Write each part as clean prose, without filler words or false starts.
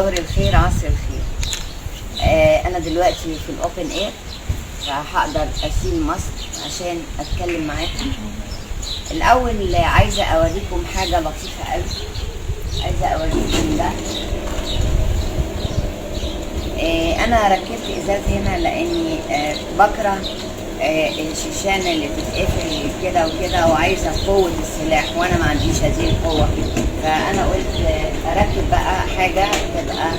ظهر الخير، عصر الخير. انا دلوقتي في ال open air، فهقدر اشيل mask عشان اتكلم معاكم. الاول عايزه اوريكم حاجة لطيفة قوي، عايزه اوريكم ده. انا ركبت ازاز هنا لاني بكره الشيشان اللي بتتقفل كده وكده، وعايزه قوة السلاح وانا ما عنديش هذه القوه، فانا قلت اركب بقى حاجة تبقى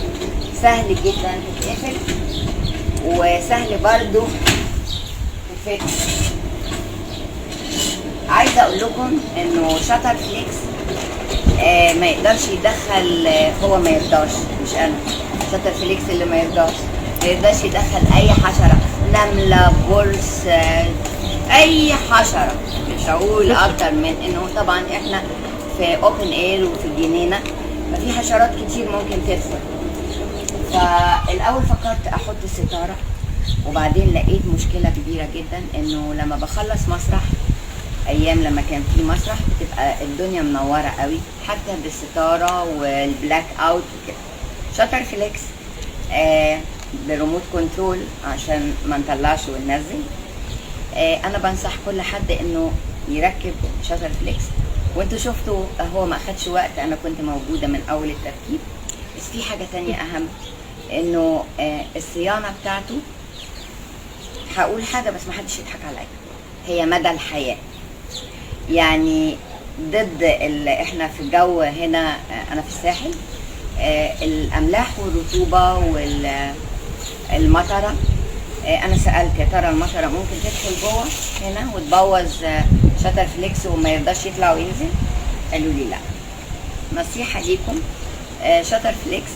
سهل جدا تتقفل وسهل برضو تتفتح. عايزه اقول لكم انه شاتر فليكس ما يقدرش يدخل، هو ما يرضاش، مش انا، شاتر فليكس اللي ما يرضاش يدخل اي حشره، نمله، برص، اي حشره. مش هقول اكتر من انه طبعا احنا في open air وفي الجنينه، ففي حشرات كتير ممكن تدخل. فالاول فكرت احط ستاره، وبعدين لقيت مشكلة كبيرة جدا، انه لما بخلص مسرح، ايام لما كان في مسرح، بتبقى الدنيا منورة قوي حتى بالستاره وال black out وكده. شاتر فليكس ب remote control عشان ما نطلعش وننزل. انا بنصح كل حد انه يركب شاتر فليكس، وانتوا شفتوا هو ما اخدش وقت، انا كنت موجودة من اول التركيب. بس في حاجة تانية اهم، انه الصيانة بتاعته، هقول حاجة بس ما حدش يضحك عليا، هي مدى الحياه. يعني ضد احنا في الجو هنا، انا في الساحل، الاملاح والرطوبة والمطره. انا سالت يا ترى المطره ممكن تدخل جوه هنا وتبوظ شاتر فليكس وما يرضاش يطلع وينزل؟ قالوا لي لا. نصيحة ليكم، شاتر فليكس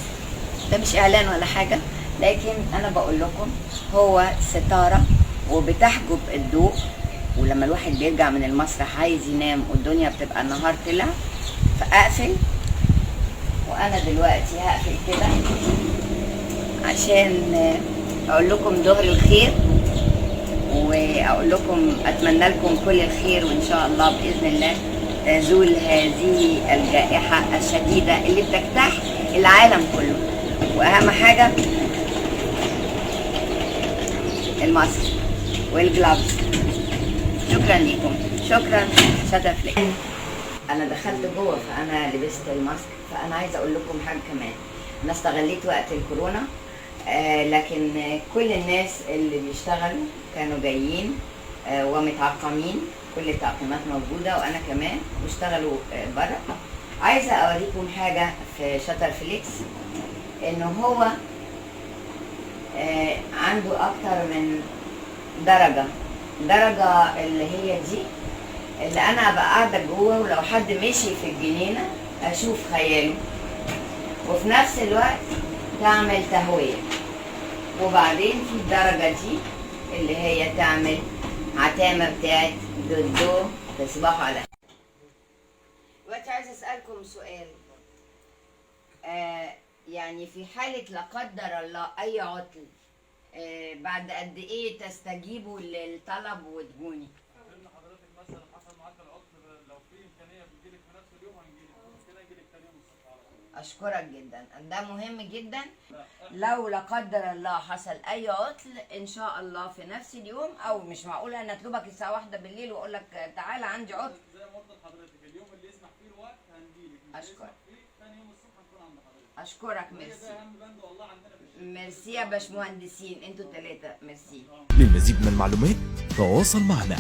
ده مش اعلان ولا حاجه، لكن انا بقول لكم هو ستارة وبتحجب الضوء، ولما الواحد بيرجع من المسرح عايز ينام والدنيا بتبقى النهار طلع، فاقفل. وانا دلوقتي هقفل كده عشان اقول لكم ظهر الخير، واقول لكم اتمنى لكم كل الخير، وان شاء الله باذن الله تزول هذه الجائحة الشديدة اللي بتجتاح العالم كله. واهم حاجة ال mask وال gloves. شكرا لكم، شكرا شاتر فليكس. انا دخلت جوه فانا لبست ال mask. فانا عايزه اقول لكم حاجة كمان، انا استغليت وقت الكورونا، لكن كل الناس اللي بيشتغلوا كانوا جايين ومتعقمين، كل التعقيمات موجوده، وانا كمان، واشتغلوا بره. عايزه اوريكم حاجة في شاتر فليكس، انه هو عنده اكتر من درجه. درجه اللي هي دي اللي انا ابقى قاعدة جوه، ولو حد مشي في الجنينة اشوف خياله، وفي نفس الوقت تعمل تهويه. وبعدين في الدرجة دي اللي هي تعمل عتامه بتاعت دودو. تصبحوا على خير. دلوقتي عايزه اسالكم سؤال، يعني في حاله لا قدر الله اي عطل، بعد قد ايه تستجيبوا للطلب وتجوني؟ قلنا حضرتك مثلا حصل معاك العطل، لو في امكانية بنجيلك في نفس اليوم هنجيلك، مش كده نجيلك تاني يوم الصبح على طول. اشكرك جدا، ده مهم جدا. لو لا قدر الله حصل اي عطل، ان شاء الله في نفس اليوم، او مش معقول انا اطلبك الساعة 1 بالليل واقول لك تعالى عندي عطل. زي ما قلت لحضرتك، اليوم اللي يسمح فيه الوقت هنجيلك، مش أشكرك. هيسمح فيه تاني يوم الصبح هنكون عند حضرتك. اشكرك. هي ميرسي. ده اهم بند والله عندنا في الشركه. ميرسي يا باشمهندسين، انتوا الثلاثه، ميرسي. للمزيد من المعلومات تواصل معنا.